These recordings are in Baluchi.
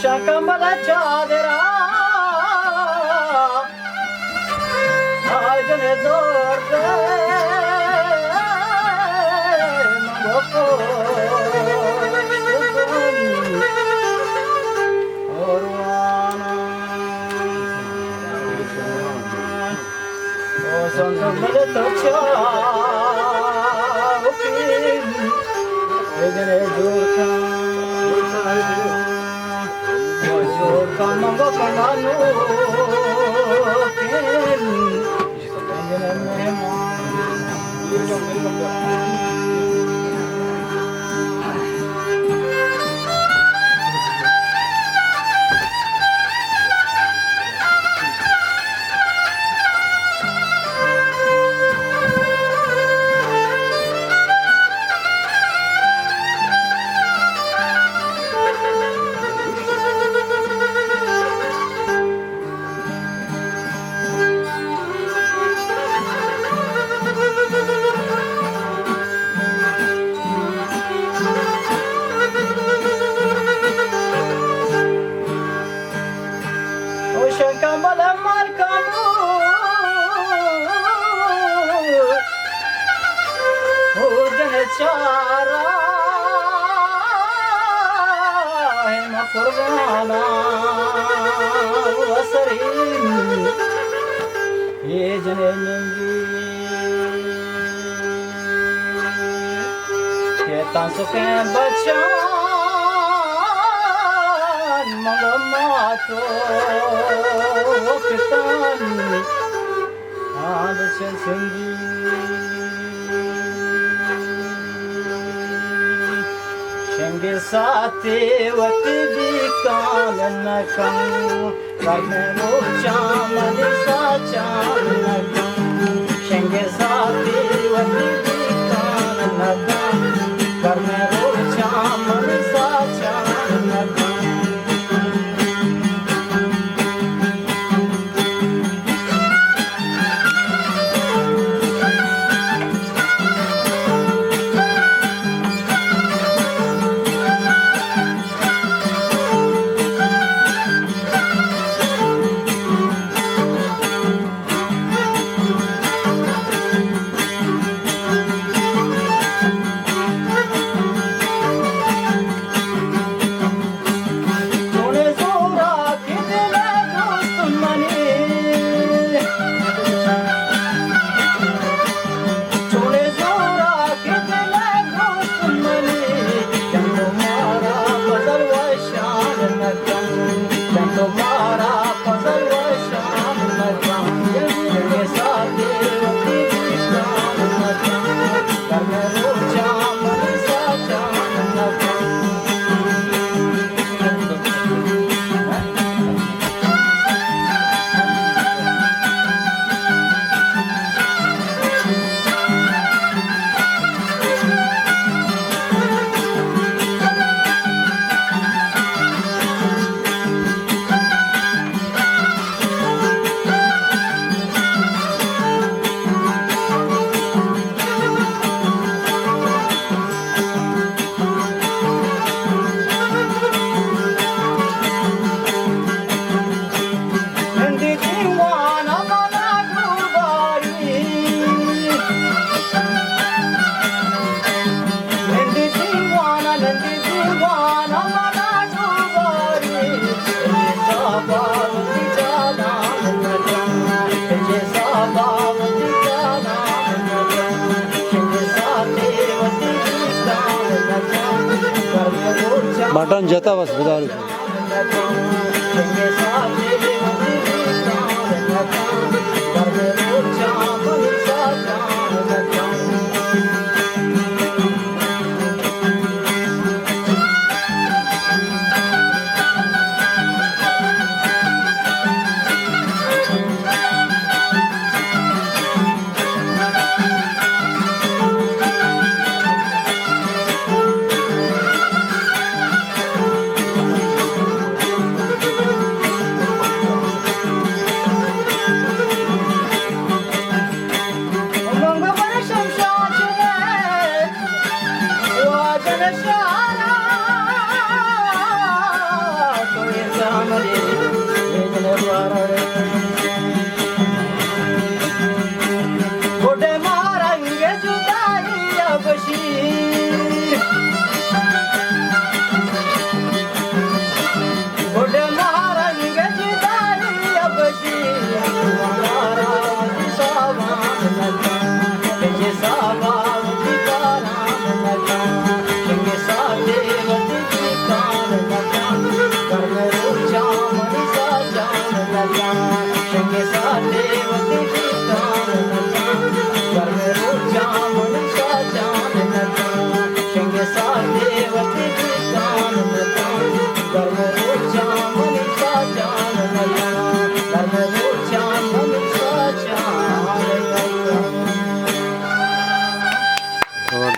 شکمل چادرا آجن زور دے منگو کو او سنگ بل تو چا وکیل، اے جنے جوڑ کن، جوڑ کن منگو کنانو کن، اے جنے مہمان۔ او شنکا مل مال کامو، او جن چارا ہم قربانا وسرین، اے جن ننگی کہ تاں سکیں بچان مگو ماتو پتان آ بچ سنگی۔ شنگ ساتے وتی بیکان نکن، گرمیں روچاں منی ساچان نکن۔ شنگ ساتے وتی بیکان نکن، گرمیں روچاں منی ساچان نکن۔ چوڑے زوراک دل ءِ دوست منی، چوڑے زوراک دل ءِ دوست منی، جنگ مارا پزل وشان نکن، جنگ مارا پزل وشان نکن، جنگ ساتے وتی دوستان نکن، گرم روچاں منی ساچان نکن۔ بٹن جتا بس بدار۔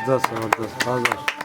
زبردست، زبردست، زبردست۔